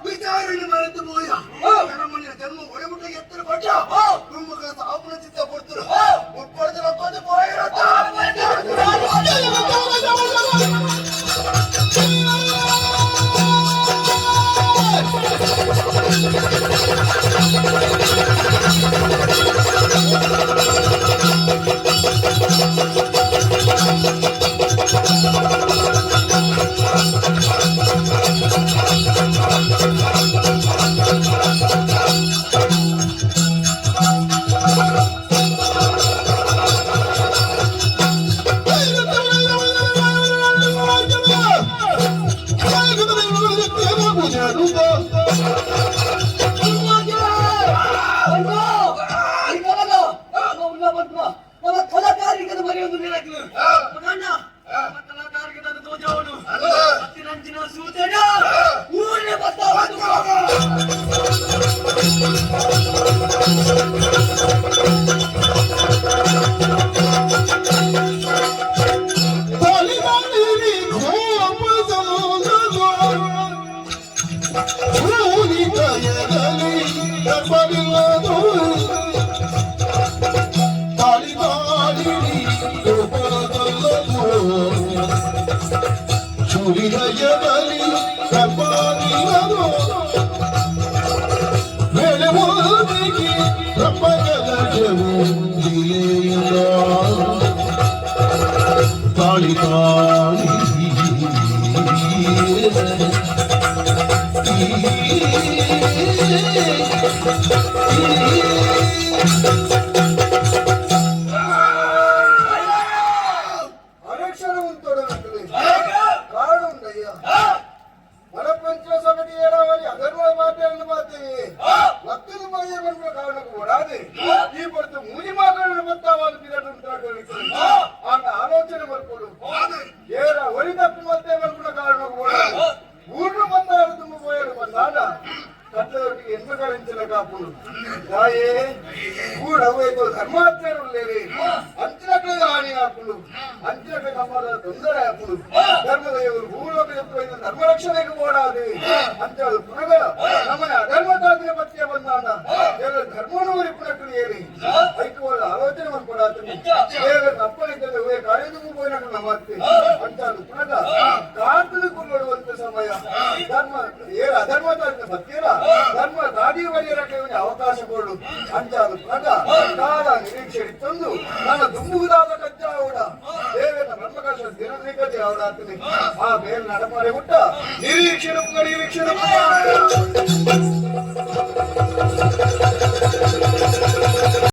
ವಿಚಾರಣೆ ಮರೆತು ಪೋಯ ನಮ್ಮನೆ ಜನ್ಮ ಒಡೆಮುಟ್ಟ ಎತ್ತರ ಪಟ್ಟ ಕುಂಭಕ ಸಾಪುನ ಚಿತ್ತ ಕೊಡ್ತರು ಉಟ್ಕೊಡ್ತಾರೆ ಒಕ್ಕೊಂದು ಪೋಯಿರತ್ತ. ಸುರಿದಯದಲ್ಲಿ ಕರ್ಮಾನಿಲ್ಲದು ಬೆಳೆವುದಿಗೆ ಬ್ರಹ್ಮಗಲಜವು ಜಿಲೆಯಿಂದ ತಾಳಿ ತಾಳಿ. ಅರಕ್ಷರ ಉಂಟೊಡನಕ್ಕಲೆ ಕಾರಣ ಉಂಡಯ್ಯ. ಮನಪಂಚ ಸಮಿತಿ ಏಳಾವರಿ ಅಧರ್ಮ ಮಾತೆಯನ್ನು ಮಾತೇವೆ ಲಕ್ಕದ ಬಾಯಿಯ ಬಂದ ಕಾರಣಕ್ಕೂ ಓಡಾದೆ ಈ ಪಡ್ತು ಮೂಜಿ ಮಾತಾಡಲು ಬತ್ತಾವಾದ ಬಿರಡು ಉಂಟಾಡು. ಆಗ ಆಲೋಚನೆ ಬರ್ಕೊಡು. ಏರ ಒರಿ ತಪ್ಪು ಮತ್ತೆ ಬಂದ ಕಾರಣಕ್ಕೂ ಓಡಾದು ಊರು ಬಂದಾರು ತುಂಬ ಪೋಯರು ಬಂದಾಡ ಕಟ್ಟದೊಟ್ಟಿಗೆ ಎನ್ನುಗಳಿಂಚಿನ ಕಾಪುಡು ದಾಯೇ ಊರವ್ವೇತೋ ಧರ್ಮಾತ್ಮರುಳ್ಳೇರಿ ಅಂಚಿನಕಡೆ ಹಾನಿ ಹಾಕುಡು, ಅಂಚಿನಕಡೆ ನಮ್ಮದ ತೊಂದರೆ ಹಾಕುಡು. ಧರ್ಮದೇವರು ಭೂಲೋಕ ಧರ್ಮ ರಕ್ಷಣೆಗೆ ಓಡಾದೆ ಅಂತ ಪುನಗ ನಮ್ಮನೆ ಅಧರ್ಮ ತಾದಿನ ಪತ್ಯ ಬಂದಾನ ಎಲ್ಲ ಧರ್ಮನು ಪುನಕ್ಕಳು ಏರಿ ಐಕವಾದ ಆಲೋಚನೆ ಮಾಡ್ಕೊಡಾತನಿ. ದೇವರ ಅಪ್ಪನಿದ್ದದೆ ಓ ಕಾರ್ಯದೂ ಪೋಯಿನಕ ನಮ್ಮತ್ತೆ ಅಂತ ಪುನಗ ಕಾತಲು ಕುಲ್ಲಡುವಂತ ಸಮಯ. ಧರ್ಮ ಏರ ಅಧರ್ಮ ತಾದಿನ ಪತ್ಯರ ಧರ್ಮ ದಾದಿ ಬರೆಯರಕ್ಕೆ ಅವಕಾಶ ಕೊಡು ಅಂತ ಪುನಗ ಕಾಲ ನಿರೀಕ್ಷೆ ತಂದು ನನ್ನ ದುಂಬುದಾದ ಕಜ್ಜಾವುಡ ದೇವರ ಬ್ರಹ್ಮಕರ್ಷ ದಿನನಿಗತಿ ಅವಡಾತನಿ. ಆ ಬೇರೆ ನಡಪಾರೆ ಹುಟ್ಟ ನಿರೀಕ್ಷಣೆ ನಿರೀಕ್ಷಣೆ.